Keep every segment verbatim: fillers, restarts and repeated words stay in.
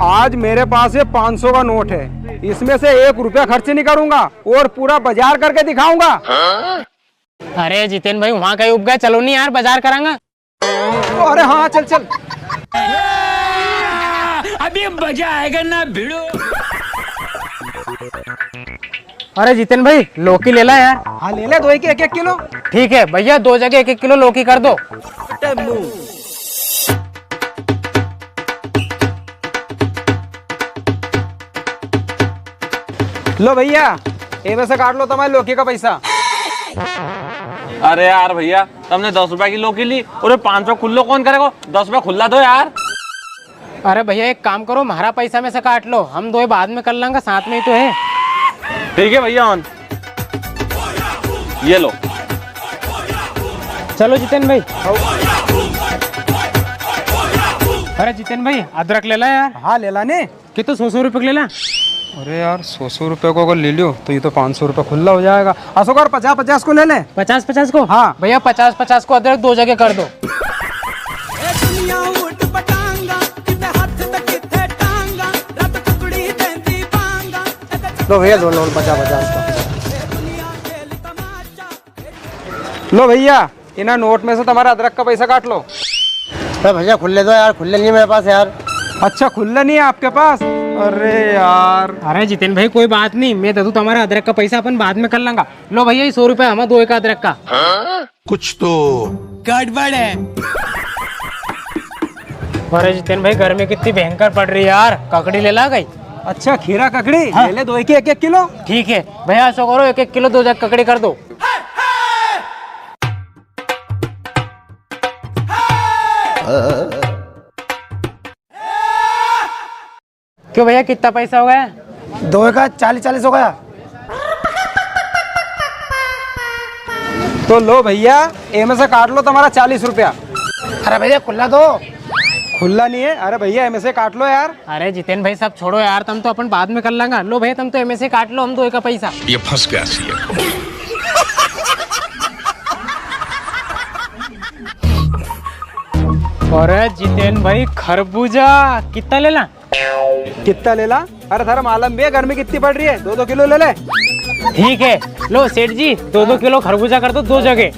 आज मेरे पास ये पाँच सौ का नोट है, इसमें से एक रुपया खर्च नहीं करूंगा और पूरा बाजार करके दिखाऊंगा। अरे जितेन भाई, वहाँ कहीं उब गए, चलो नहीं यार, बाजार करांगा। अरे हाँ, चल चल। अभी मजा आएगा ना भिड़ो। अरे जितेन भाई, लौकी ले ला यार। हाँ, ले ले, दो एक, एक एक किलो। ठीक है भैया, दो जगह एक एक किलो लौकी कर दो। लो भैया, ये में से काट लो तुम्हारे लौकी का पैसा। अरे यार भैया, तमने दस रुपया की लौकी ली और ये पाँच सौ खुल्लो कौन करेगो? दस रुपया खुल्ला दो यार। अरे भैया, एक काम करो, म्हारा पैसा में से काट लो, हम दोई बाद में कर लांगा, साथ में ही तो है। ठीक है भैया, ऑन। ये लो। चलो जितेन भाई। अरे जितेन भाई, अदरक ले ला यार। हाँ, ले ला ने। कितो, सौ सौ रुपये को ले ला। अरे यार, सौ सौ रुपये को अगर ले लियो तो ये तो पाँच सौ रुपये खुल्ला हो जाएगा। असो कर, पचास पचास को ले ले। पचास पचास को? हाँ। भैया, पचास पचास को अदरक दो जगह कर दो। लो भैया, लो, लो, पचास पचास का। लो भैया, इना नोट में से तुम्हारा अदरक का पैसा काट लो। अरे भैया, खुल्ले दो यार, खुल्ले नहीं है मेरे पास यार। अच्छा, खुल्ला नहीं है आपके पास? अरे यार। अरे जितेन भाई, कोई बात नहीं, मैं दे दूँ तुम्हारा अदरक का पैसा, अपन बाद में कर लांगा। लो भैया, ये सौ रुपया हमारा दोई का अदरक का। कुछ तो गड़बड़ है। अरे जितेन भाई, गर्मी कितनी भयंकर पड़ रही है यार, ककड़ी ले ला कई। अच्छा, खीरा ककड़ी? हाँ। ले ले, दोई के एक एक किलो। ठीक है भैया, ऐसा करो, एक एक किलो दो जगह ककड़ी कर दो। क्यों भैया, कितना पैसा हो गया? दोई का चालीस, चालीस हो गया। तो लो भैया, ए में से काट लो तुम्हारा चालीस रुपया। अरे भैया, खुल्ला दो। खुल्ला नहीं है? अरे भैया, ए में से काट लो यार। अरे जितेन भाई, सब छोड़ो यार, तुम तो अपन बाद में कर लांगा। लो भैया, तुम तो ए में से काट लो, हम दोई का पैसा। ये फंस गया सीएम। अरे जितेन भाई, खरबूजा कितना लेना? कितना ले ला? अरे थारा मालूम भी है गर्मी कितनी पड़ रही है, दो दो किलो ले ले। ठीक है, लो सेठ जी, दो दो किलो खरबूजा कर दो, दो जगह।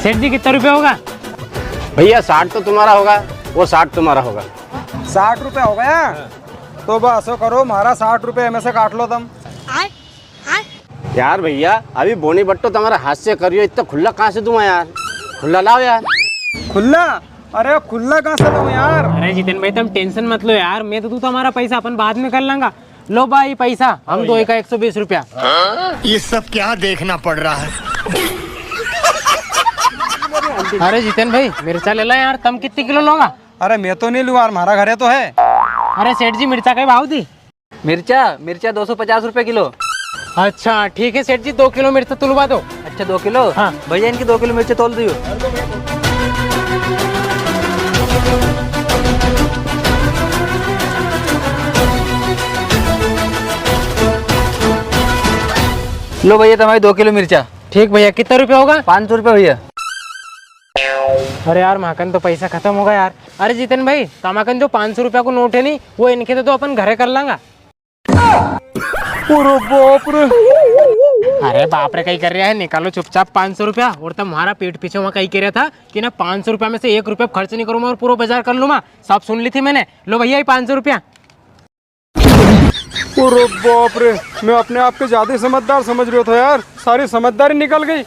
सेठ जी, कितना रुपया होगा? भैया, साठ तो तुम्हारा होगा, वो साठ तुम्हारा होगा। साठ रुपया हो गया? तो बस असो करो, म्हारा साठ रुपया ए में से काट लो तुम। यार भैया, अभी बोनी बट्टो तुम्हारा हाथ से करियो, इतना खुल्ला कहाँ से दूंगा यार? खुल्ला लाओ यार। खुल्ला? अरे खुल्ला कहाँ से दूं यार? अरे जितेन भाई, तुम tension मत लो यार, मैं तो दूं तुम्हारा पैसा, अपन बाद में कर लांगा। लो भाई पैसा, हम दोई का एक सौ बीस रुपया। ये सब क्या देखना पड़ रहा है? अरे जितेन भाई, मिर्चा ले ला यार, तुम कितनी किलो लोगा? अरे मैं तो नहीं लूँ यार, म्हारा घरे तो है। अरे सेठ जी, मिर्चा का भाव दी? मिर्चा, मिर्चा दो सौ पचास रुपए किलो। अच्छा ठीक है सेठ जी, दो किलो मिर्चा तुलवा दो। अच्छा, दो किलो? हाँ। भैया, इनकी दो किलो मिर्चा तोल दियो। लो भैया, तुम्हारी दो किलो मिर्चा। ठीक भैया, कितना रुपया होगा? पाँच सौ रुपया भैया। अरे यार, म्हाकन तो पैसा खत्म होगा यार। अरे जितेन भाई, तमाकन जो पाँच सौ रुपया को नोट है नी, वो इनके दे दो, अपन घरे कर लांगा। अरे बाप रे। अरे बाप रे, कई कर रिया है, निकालो चुपचाप पाँच सौ रुपया। और तम म्हारा पीठ पीछे वहाँ कई कह रिया था कि ना, पाँच सौ रुपया में से एक रुपया खर्च नहीं करूँ मैं और पूरा बाजार कर लूँ मैं। सब सुन ली थी मैंने। लो भैया, ये पाँच सौ रुपया। अरे बाप रे, मैं अपने आप को ज्यादा ही समझदार समझ रियो थो यार, सारी समझदारी निकल गई।